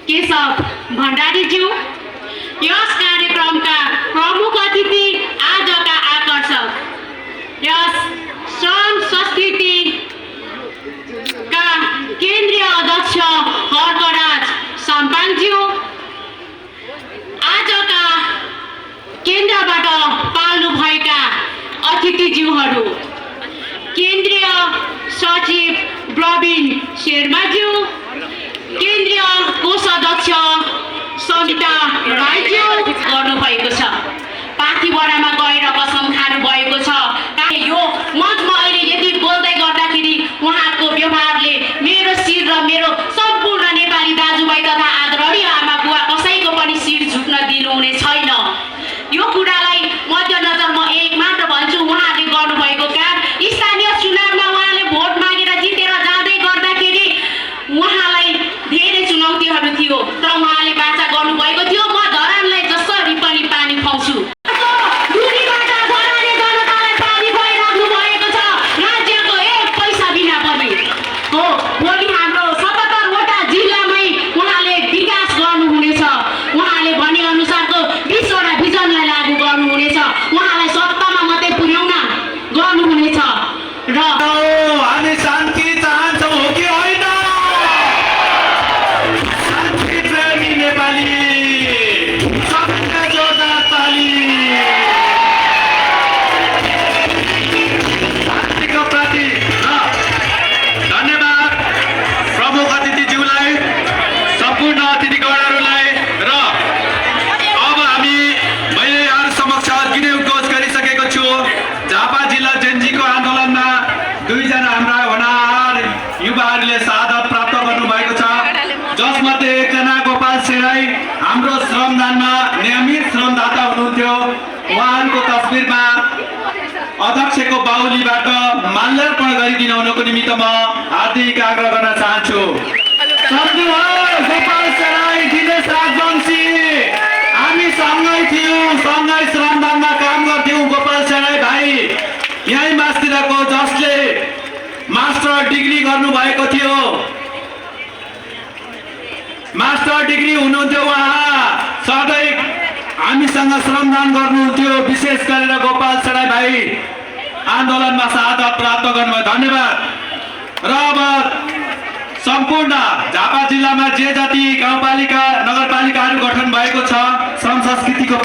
केशव भण्डारीज्यू, यस कार्यक्रमका प्रमुख अतिथि आजका आकर्षक, यस श्रम संस्कृतिका केन्द्रीय अध्यक्ष हर्कराज सम्पाङज्यू, आजका केन्द्रबाट पाल्नु भएका अतिथिज्यूहरू, केन्द्रीय सचिव प्रवीण शेर्माज्यू, केन्द्रीय कोषाध्यक्ष सविता राईज्यू गर्नुभएको छ। पाथिभरामा गएर कसम खानु भएको छ। यो मञ्चमा अहिले यति बोल्दै गर्दाखेरि उहाँको व्यवहारले मेरो शिर र मेरो सम्पूर्ण नेपाली दाजुभाइ तथा आदरणीय आमा बुवा कसैको पनि शिर झुक्न दिनुहुने छैन। यो कुरालाई मध्यनजर म एक मात्र भन्छु, उहाँले गर्नुभएको काम स्थानीय चुनावमा उहाँले भोट मागेर जितेर जाँदै गर्दाखेरि उहाँलाई धेरै चुनौतीहरू थियो, तर उहाँले बाचा गर्नुभएको थियो। म धरानलाई जसरी पनि पानी खुवाउँछु, दुरीबाट धराने जनतालाई पानी खुवाइराख्नु भएको छ, राज्यको एक पैसा बिना पनि हो। भोलि हाम्रो 77 वटा जिल्लामै उहाँले विकास गर्नुहुनेछ। उहाँले भने अनुसारको 20 वटा भिजनलाई लागू गर्नुहुनेछ। उहाँलाई सत्तामा मात्रै पुर्याउन गर्नुहुनेछ। र हामी शान्ति चाहन्छौँ हो कि होइन? शान्ति प्रेमी नेपाली सबैका जोरदार ताली। शान्तिको प्रति धन्यवाद प्रमुख अतिथिज्यूलाई, सम्पूर्ण अतिथिगणहरूलाई। र अब मैले यहाँहरू समक्ष किन उद्घोष गरिसकेको छु, झापा जिल्ला जेनजीको आन्दोलनमा 2 जना हाम्रा होनहार युवाहरूले शहादत प्राप्त गर्नुभएको छ, जसमध्ये 1 जना गोपाल सेराई हाम्रो श्रमदानमा नियमित श्रमदाता हुनुहुन्थ्यो। उहाँहरूको तस्बिरमा अध्यक्षको बाहुलीबाट माल्यार्पण गरिदिनु हुनुको निमित्त म हार्दिक आग्रह गर्न चाहन्छु। गोपाल सेराई, दिनेश राजवंशी, हामी सँगै थियौँ, सँगै श्रमदानमा काम गर्थ्यौँ। गोपाल सेराई भाइ यहीँ मास्तिरको, जसले मास्टर डिग्री गर्नुभएको थियो, मास्टर डिग्री हुनुहुन्थ्यो। उहाँ सधैँ हामीसँग श्रमदान गर्नुहुन्थ्यो। विशेष गरेर गोपाल सेराई भाइ आन्दोलनमा शहादत प्राप्त गर्नुभयो, धन्यवाद। र अब सम्पूर्ण झापा जिल्लामा जे जति गाउँपालिका नगरपालिकाहरू गठन भएको छ, श्रम संस्कृतिको